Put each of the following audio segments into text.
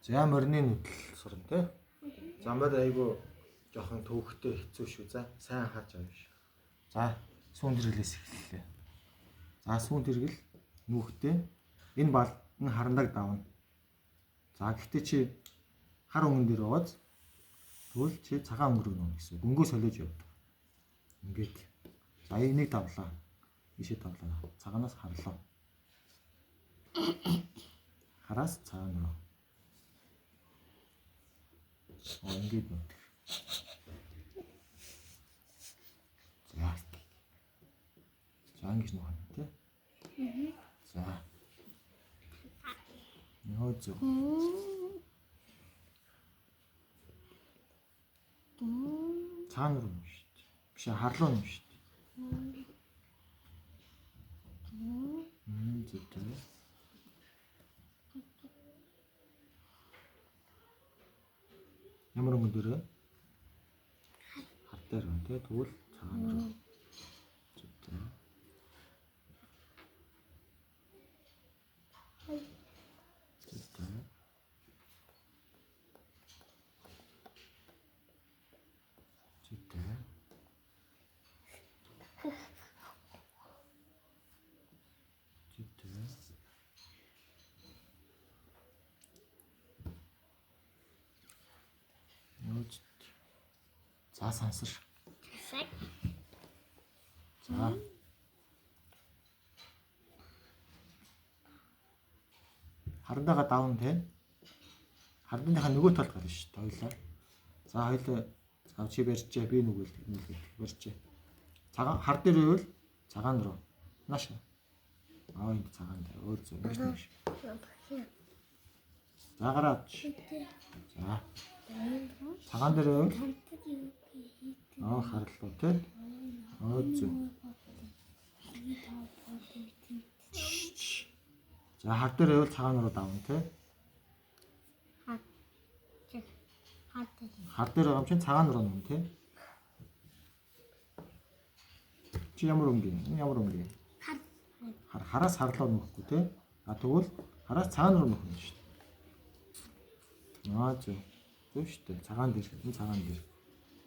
За морины нүдэл сурна тий. За морь айгу жоохон төвхтэй хэцүү шүү. За сайн анхаарч авна шүү. За сүүн тэргэлээс эхэллээ. За сүүн тэргэл нүүхтэй энэ бал энэ харандаг давна. За гэхдээ чи хар өнгөн дээр байгааз тэгвэл чи цагаан өнгөрөг нүүнэ гэсэн. Өнгөө солиож явдаг. Ингээд. За энийг давлаа. Ийшээ давлаа. Цагаанаас харлаа. Хараас цагаан руу. Оо ингээд нүдэх. За. За ингэж нүүх юм тий. За. Нөө зөв. Цагаан руу нүүн шүү дээ. Биш харлуу нүүн шүү дээ. Зөв тий. Ямар өнгөн дээр вэ? Хар дээр байна тий. Тэгвэл цагаан руу. Зөв тий. Зөв тий. Зөв тий. Зөв тий. Нөөц. За сансар. За. Харандаага давна те. Харандынхаа нөгөө талд гарна шүү дээ. Хоёлаа. За хоёлаа. За чи барьчээ би нүгэл нүгэл барьчээ. Цагаан хар дээр байвал цагаан руу. Нааш. Аа энд цагаан дээр өөр зөв ингэж нэг шүү. За гараа авч. За. Цагаан дээр байвал аа харлуу те. Өө зөв. За хар дээр байвал цагаан руу давна те. Хар дээр байгаа юм чинь цагаан руу нүн те. Чи ямар өнгө юм? Энэ ямар өнгө юм? Хар хараас харлуу нөхгүй те. А тэгвэл хараас цагаан руу нөх юм шүү дээ. Аа зөв. Зөв шүү дээ. Цагаан дээр, энэ цагаан дээр.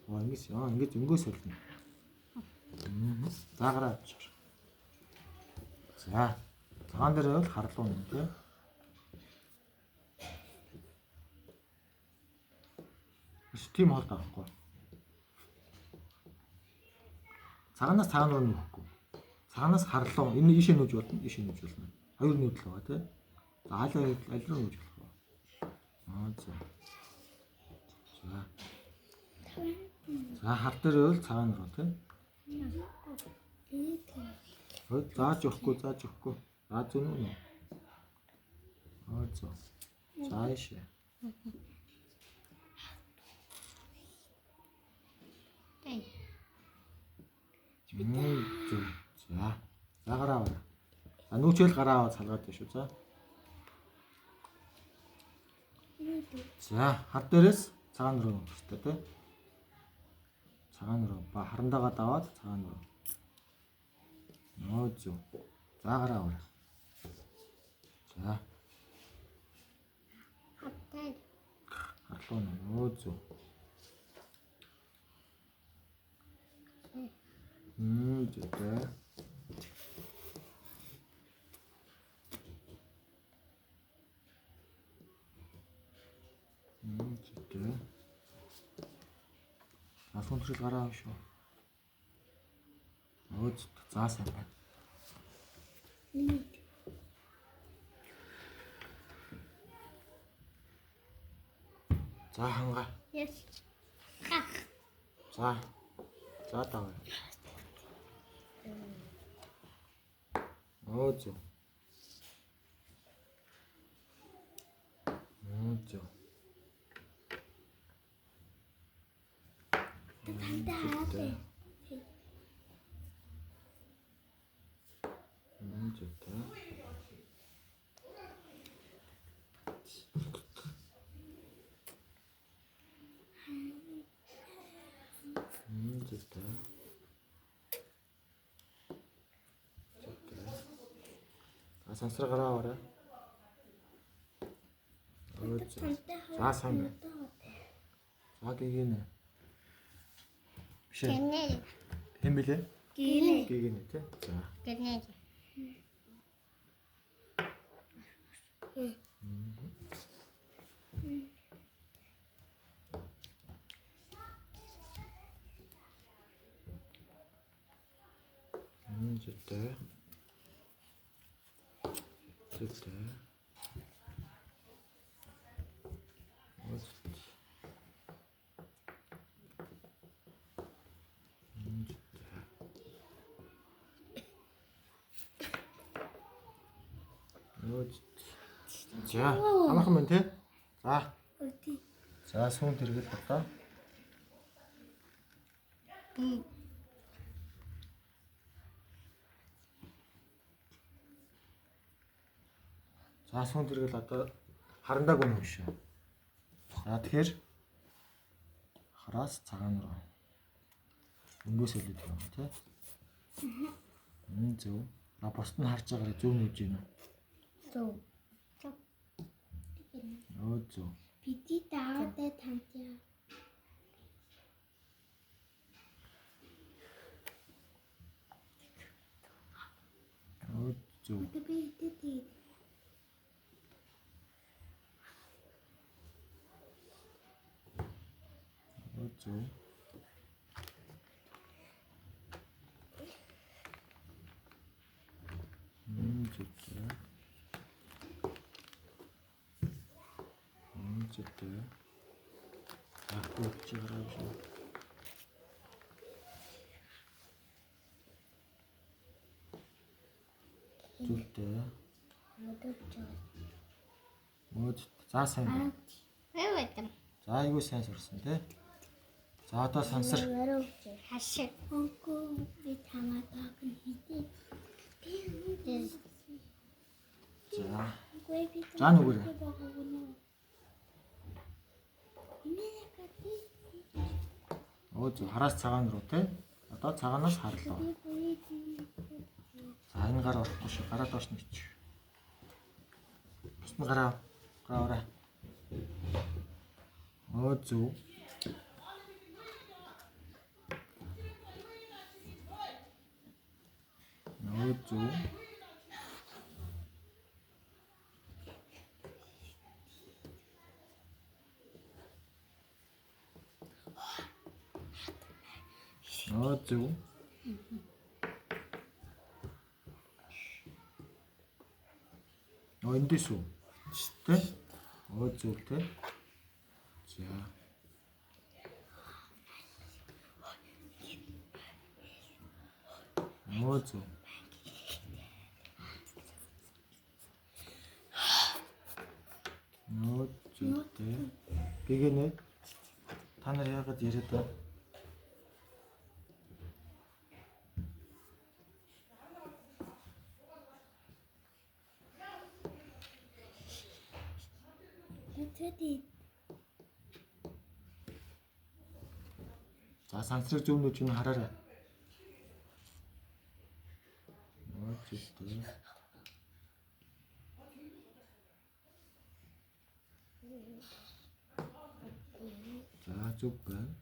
Оо ингэж аа ингэж өнгөө солино. За гараа авчих. За. Цагаан дээр байвал харлуу нүн те. Биш тийм хоол авахгүй. Цагаанаас цагаан руу нөхөхгүй. Цагаанаас харлуу. Энэ ийшээ нүүж болно, ийшээ нүүж болно. Хоёр нүүдэл байгаа тий. За аль аль руу нүүж болох вэ? Аа за. За. За хар дээр байвал цагаан руу тий. Хөөе зааж өгөхгүй, зааж өгөхгүй. За зүн үү? Аа за. За ийшээ. Зөв. За. За гараа аваа. За нүүчэл гараа аваад салгаад байна шүү. За. За хар дээрээс цагаан руу нөх хэрэгтэй тий. Цагаан руу ба харандаага даваад цагаан руу. Нөө зөв. За гараа аваа. За. Харлуу нөө зөв. Зөв. Зөв. За сүнтрэл гараа авах шүү. Өөд за сайн байна. За хангаа. За. За даваа. Өө зөв. Зөв. Зөв. Зөв. За сансар гараа аваарай. Өө За сайн байна. За гигэнэ. Биш ээ. Хэн бэлээ? Гинэ. Гигэнэ тий. За. Гинэ. Зүйтэй. Зүйтэй. За, амархан байна тий. За. За, сүүн тэргэл одоо. За, сүүн тэргэл одоо харандааг үнэ шүү. За, тэгэхээр хараас цагаан руу. Өнгөөс илүү юм тий. Зөв. А бусд нь харж байгаараа зөв нүүж гинэ. Зөв. Өө зөв. Бидний даавтай тамтя. Өө зөв. Би Өө зөв. Зөв. Зөв. Ах, чи гараа шүү. Зүгтэй. Мод. За сайн байна. За айгүй сайн сурсан тий. За одоо сансар. Хашиг. Хонко би тамадаг хийдэ. За. За нүгээрээ. Өө зөв хараас цагаан руу тий. Одоо цагаанаас харлаа. За энэ гар орохгүй шүү. Гараа доош нь ичих. Бус нь гараа. Гараа орой. Өө зөв. Өө зөв. Өө зөв. Өө эндээс үү? Тэ? Өө зөв тэ? За. Өө зөв. Өө зөв тэ? Гэгэнэ. Та нар яагаад яриад байна? За сансрыг зөв нүж нь хараарай. Өө зөв. За зөв байна.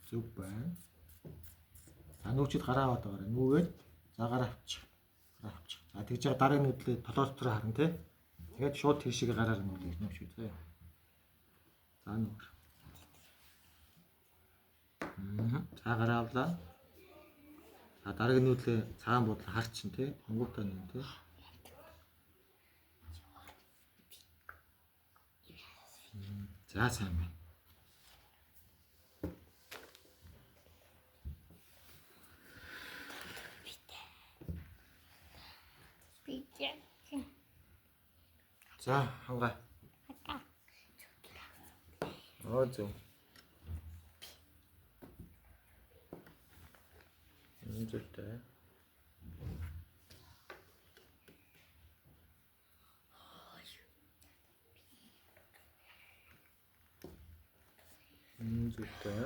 Зөв байна. За нүүчид гараа аваад байгаарай. Нүгээд за гараа авчих. Гараа авчих. За тэгж байгаа дараагийн нүдлээ толгой дотор харна тий. Тэгээд шууд тийшээ гараар нүлээ ирнэ шүү дээ. За нүр. За гараа авлаа. За дараагийн нүдлээ цагаан буудлаа харчин тий. Хонгуутай нүн тий. За сайн байна. За хангаа. Оо зөв. Энэ зүгтэй. Энэ зүгтэй.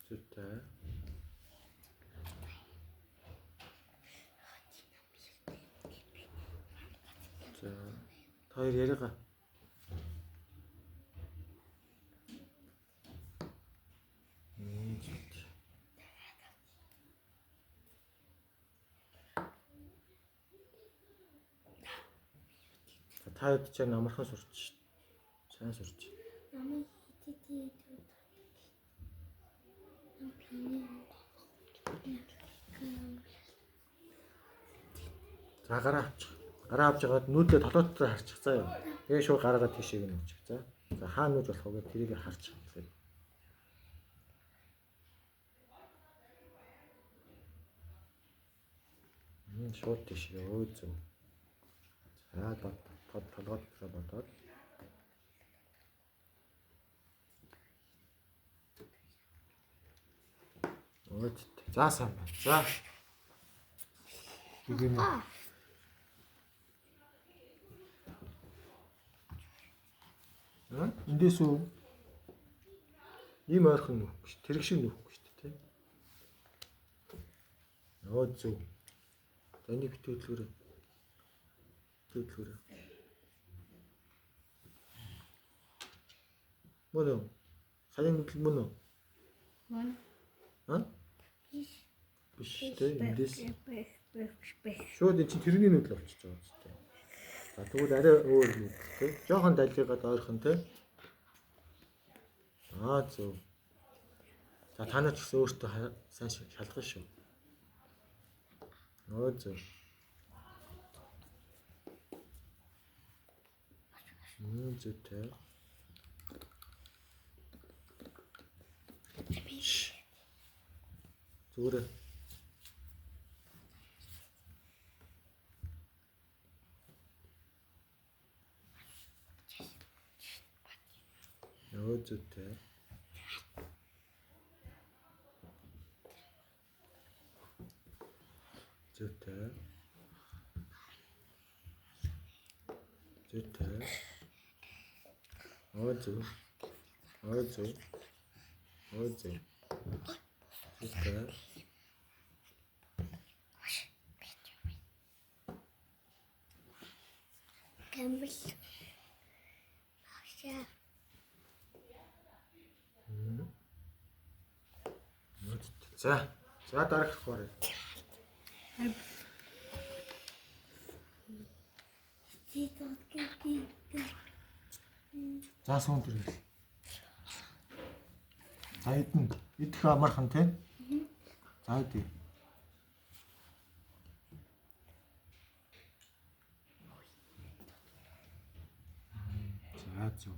Зүгтэй. Та хоёр яриагаа. Та хэд ч амархан сурч. Сайн сурч. Намайг хитэд За гараа авчих. Гараа авч байгаад нүүдлээ толгой дотор харчих заа юу. Тэгээ шууд гараагаа тийшээ гэнэ үчих за. За хаа нүүж болох вэ тэрийг харчих. Тэгэхээр. Шууд тийшээ өө зөв. За толгой дотор бодоод. Өөд. За сайн байна. За. Гэгэнэ. Эндээс үү? Ийм ойрхон нүүх гэж. Тэрэг шиг нүүх гэж тий. Өө зөв. За энийг битгий хөдөлгөөрэй. Хөдөлгөөрэй. Мөн үү? Саяын нүдэл мөн үү? Мөн. Аа? Биш. Биш тий. Эндээс Биш. шууд эн чинь тэрний нүдэл болчихж байгаа юм тий. За тэгвэл арай өөр нүдэл тий. Жохон далигаад ойрхон тий. Аа зөв. За та нар ч гэсэн өөртөө сайн шалгана шүү. Нөө зөв. Зүйтэй. Зүгээр. Нөө зүйтэй. Зүйтэй. Зүйтэй. Өө зөв. Өө зөв. Өө зөв. Зүйтэй. Гэмбэл. Багшаа. За. За дараах хоор. За сүүн төрөл. За эдэн идэх амархан тий. За идэ. За зөв.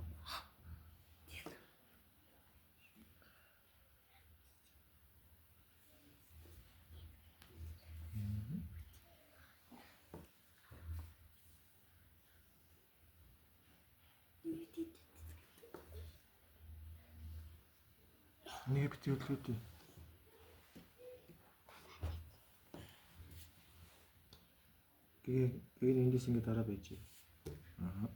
Нэг бити хөдөлгөөтэй. Гээ эндээс ингэ дараа байж. Аа.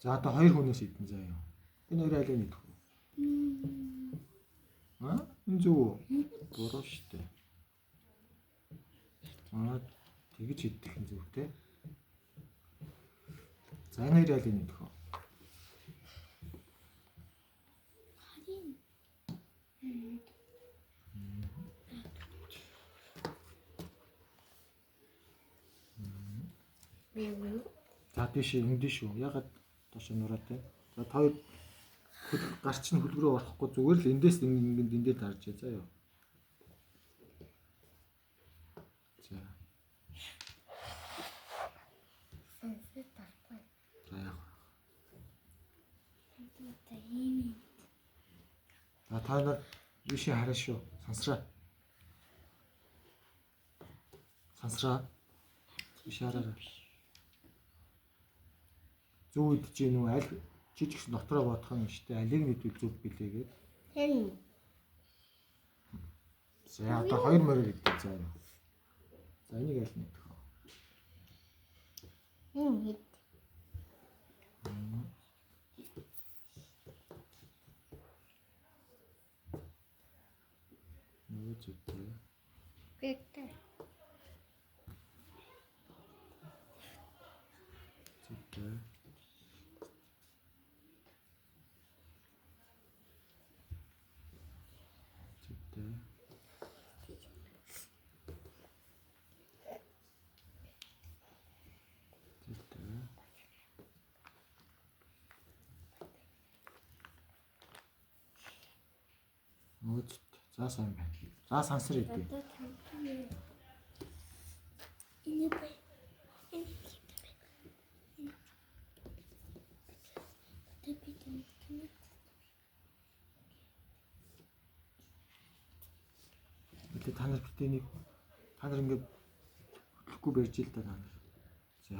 За одоо хоёр хүнээс идэн заа юу. Энэ хоёр алийг идэх вэ? Аа? Энэ зөв үү? Буруу шүү дээ. Аа, тэгж идэх нь зөв те. За энэ хоёр алийг идэх вэ? За тийш ингэдэж шүү. Ягаад доош нураад те. За та хоёр гарч нь хөлг рүү орохгүй зүгээр л эндээс ингэн эндээ дарж заа юу. За. За яах вэ? За та нар ийшээ хараа шүү. Сансраа. Сансраа. Ийшээ хараарай. Зөв идэж гин үү? Аль чи ч гэсэн дотроо бодох юм шүү дээ. Алийг нэгдвэл зөв билээ гээд. Хэн? За одоо хоёр морил идэх заа юу. За энийг аль нэгдэх вэ? Энэ хэд? Зүйтэй. Бэтэ. Зүйтэй. Зүйтэй. Зүйтэй. Нөөцт. За сайн байна. За сансар идэ. Энэ бай. Энэ бай. Тэгээ та нар битээ нэг та нар ингээд хөтлөхгүй барьж ил та нар. За.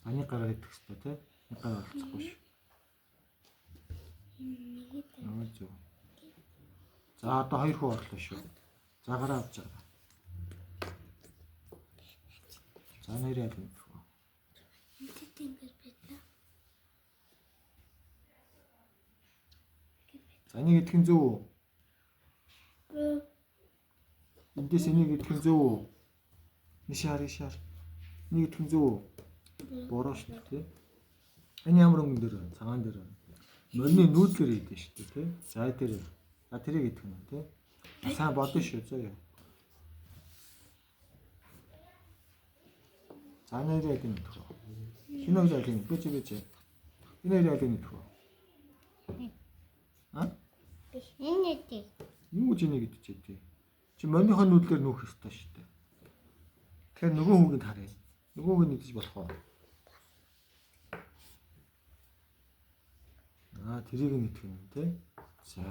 Аны гараар идэх хэрэгтэй тий. Нэг гараар олцохгүй шүү. Нөө зөв. За одоо хоёр хүү орлоо шүү. За гараа авч байгаа. За нэрээ аль мэдэх вэ? За энийг идэх нь зөв үү? Эндээс энийг идэх нь зөв үү? Нишаар ишаар. Энийг идэх нь зөв үү? Буруу шүү дээ, тий. Энэ ямар өнгөн дээр байна? Цагаан дээр байна. Морины нүүдлэр идэх шүү дээ, тий. За тэр. За тэрийг идэх нь, тий. Сайн бодно шүү, зөө юу. За нэрээ аль нь идэх вэ? Энэ хоёр аль нь? Бэж бэж. Энэ хоёр аль нь идэх вэ? А? Энэ идэх. Юу гэж энийг идчихээ тий. Чи мориныхоо нүүдлэр нүүх ёстой шүү дээ. Тэгэхээр нөгөө хүүгийг харъя. Нөгөө хүүгийг идэж болох уу? Аа тэрийг нь идэх юм тий. За.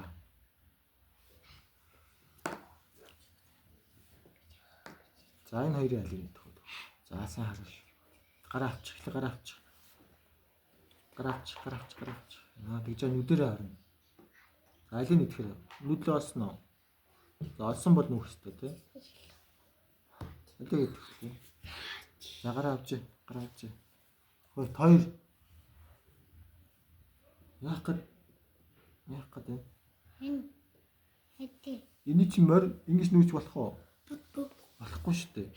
За энэ хоёрын алийг идэх вэ? За сайн хараа шүү. Гараа авчих, эхлээ гараа авчих. Гараа авчих, гараа авчих, гараа авчих. Аа тэгж нүдэрээ харна. За алийг идэхээр нүдлээ олсон уу? За олсон бол нүүх ёстой тий. Алийг идэх вэ? За гараа авч, гараа авч. Хөөе хоёр. Яах гээд яах гээд вэ? Энэ хэдий. Эний чи морь ингэж нүүж болох уу? Болохгүй шүү дээ.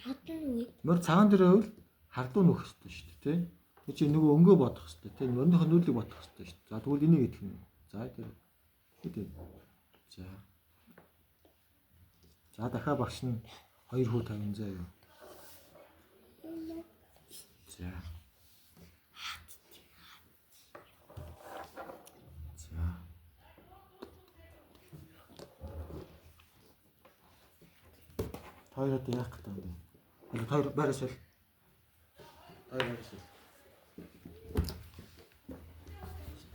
Морь цагаан дээр байвал хардуу нүүх ёстой шүү дээ, тий? Тэг чи нөгөө өнгөө бодох ёстой, тий? Морьныхоо нүүдлийг бодох ёстой шүү дээ. За тэгвэл энийг идэх нь. За тэр. Хэдий. За. За дахиад багш нь хоёр хүү тавин заа юу. За. За. Хоёр одоо яах гэдэг юм бэ? Хоёр байраас л. Хоёр байраас л.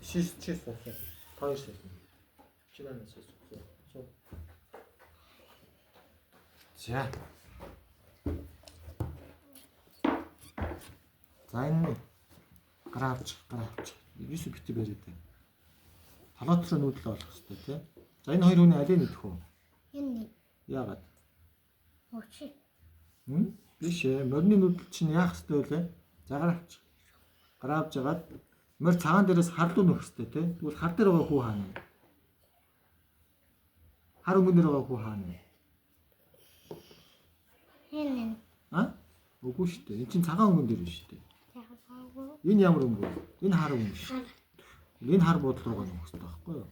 Шиш шиш суух. Хоёр шиш. Чи байна суух. Суу. За. За энэ гараа авч, гараа авч. Юусу бити бариад байна. Толгой руу нүүдэл олох хэрэгтэй тий. За энэ хоёр хүний алийг идэх үү? Энэ. Яагаад? Өчи. Биш ээ. Морины нүүдэл чинь яах хэрэгтэй вэ? За гараа авч. Гараа авч жагаад морь цагаан дээрээс хар руу нөх хэрэгтэй тий. Тэгвэл хар дээр байгаа хүү хаана вэ? Хар өнгөн дээр байгаа хүү хаана вэ? Энэ. А? Үгүй шүү дээ. Энэ чинь цагаан өнгөн дээр шүү дээ. Энэ ямар өнгө вэ? Энэ хар өнгө шүү. Энэ хар буудал руугаа нөх хэрэгтэй байхгүй юу?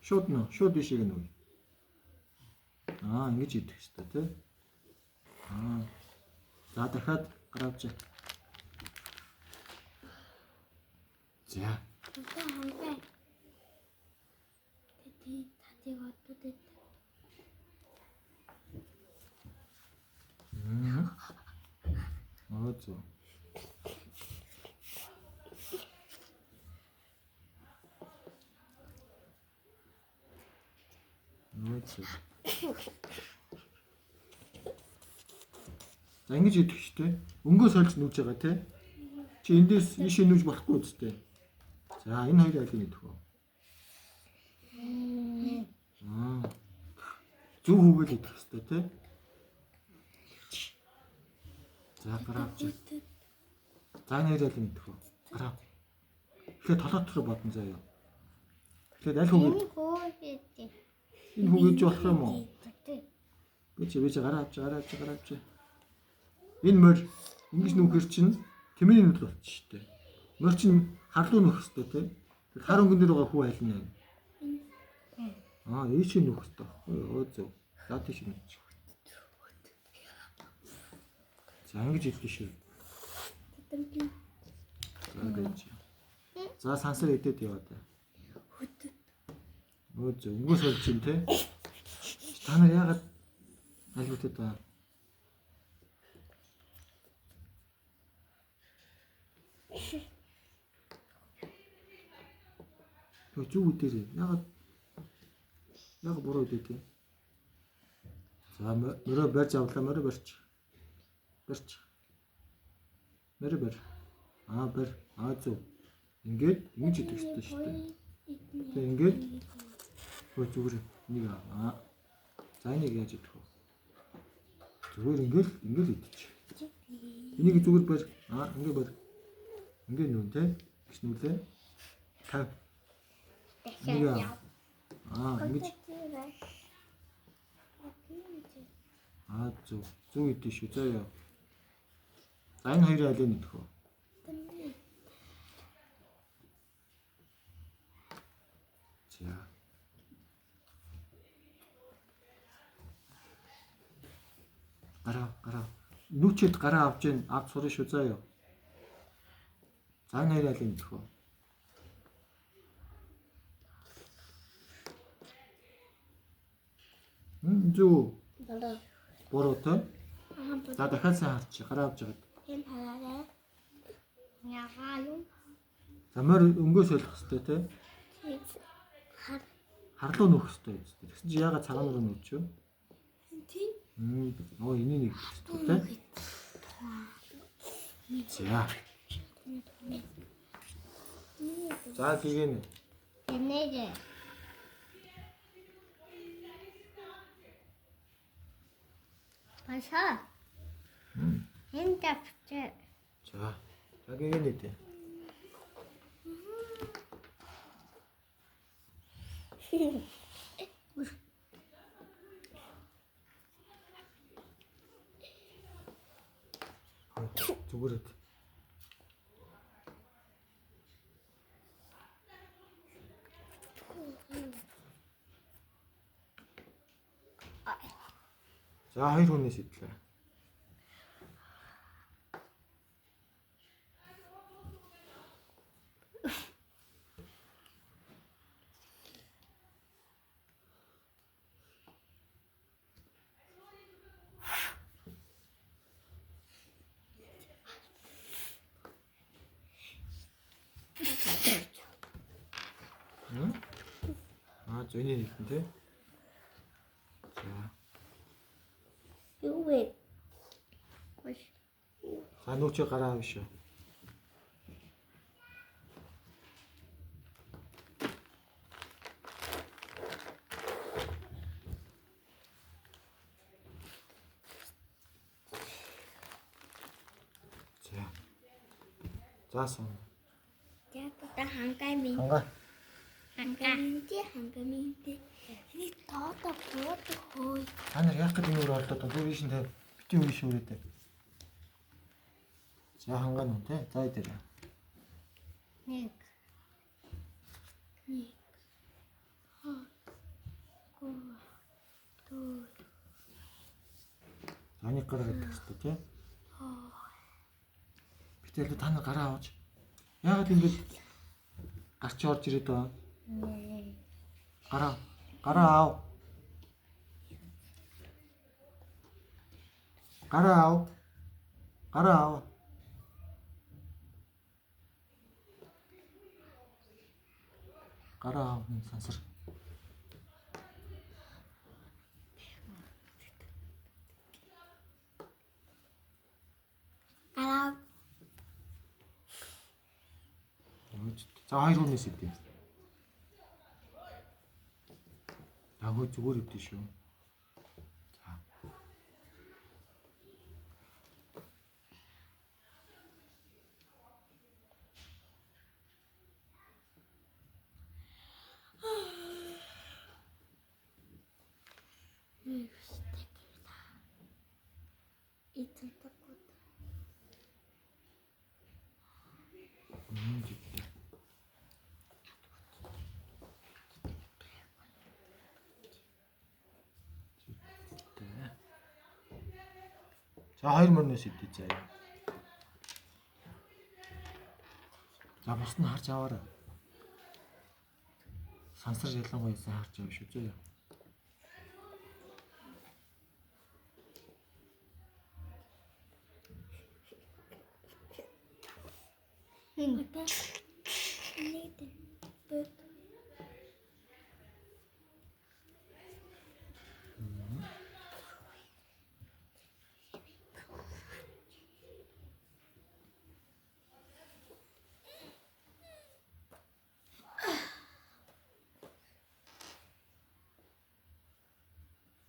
Шууд нөө, шууд ийшээ нөө. Аа, ингэж идэх хэрэгтэй тий. Аа. За дахиад гараа авч. За. Оо зөв. Нөө зөв. За ингэж идэх шүү дээ. Өнгөө сольж нүүж байгаа тий. Чи эндээс ийшээ нүүж болохгүй үстэй. За энэ хоёрын алийг идэх вэ? Аа. Зөв хүүгээл идэх хэрэгтэй тий. За гараа авч. За энэ хоёрыг аль нь идэх вэ? Гараа. Тэгэхээр толгой руу бодно заяа. Тэгэхээр аль хүүг Энэ хүү гэдэг. энэ хүүг иж болох юм уу? Би чи гараа авч гараа авч гараа авч. Энэ морь ингэж нүүхэр чинь тэмээний нүдэл болчих шүү дээ. Морь чинь харлуу нүүх хэрэгтэй тий. Тэр хар өнгөн дээр байгаа хүү аль нь вэ? Аа, ийшээ нүүх хэрэгтэй байхгүй юу? Өө зөв. За тийш нүүч. За ингэж идэх шүү. За гэж. За сансар идээд яваа та. Өө зөв. Өнгөө сольж чинь тий. Та нар яагаад аль үтэд байгаа? Юу зүг үдээрээ. Яагаад яг буруу үдээ тий. За мөрөө барьж авлаа, мөрөө барьч. Барьч. Мөрөө барь. Аа барь. Аа зөв. Ингээд ингэж идэх хэрэгтэй шүү дээ. Тэг ингээд хөө зүгээр нэг аа. За энийг яаж идэх вэ? Зүгээр ингээл ингээл идчих. Энийг зүгээр барь. Аа ингээ барь. Ингээ нүүн те. Гэж нүлээ. Тавь. Энийг аа. Аа ингэж аа зөв. Зөв идэх шүү. За яа. За энэ хоёрын алийг идэх вэ? За. Гараа гараа. Нүчэд гараа авч ийн авч сурна шүү заа юу. За энэ хоёрын алийг идэх вэ? Зөв. Буруутай. За дахиад сайн харчих. Гараа авч байгаад. Энэ хараарай. Ягаа юу? За морь өнгөө солих хэрэгтэй те. Хар. Харлуу нүүх хэрэгтэй юм зү. Тэгсэн чи яагаад цагаан руу нүүч юу? Тийм. Оо энийг нэг хэрэгтэй те. За. За гигэн. Энэгэ. Баса. Энэ тавчээ. За. За гигэн дээ. Зүгээр ээ. За хоёр хүнээс идлээ. Аа зөний нэгэн тий. За. Юу вэ? За нүүчээ гараа авах шүү. За. За сон. За та хангай минь. Хангай. Хангай минь хангай минь. Энийг тоото буудаг хөөе. Та нар яах гэдэг нүрээ олдоод байна. Дүүрийн шин тавь. Бити үрийн шүүрээ тавь. За хангай нү те. За идэрэ. 1 2 3 4 За нэг гараа идэх хэрэгтэй те. Битэл та нар гараа аваач. Яагаад ингэж гарч орж ирээд байгаа? Гараа. Гараа ав. Гараа ав. Гараа ав. Гараа ав сансар. Гараа. За хоёр хүнээс идэв. За хөө зүгээр идэв шүү. За. За хоёр мөрнөөс идэ заяа. За бус нь харж аваарай. Сансар ялангуяа сайн харж авах шүү заяа.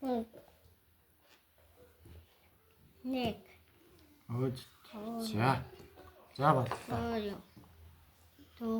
Нэг. Нэг. Өөд. За. За боллоо. 2. 4.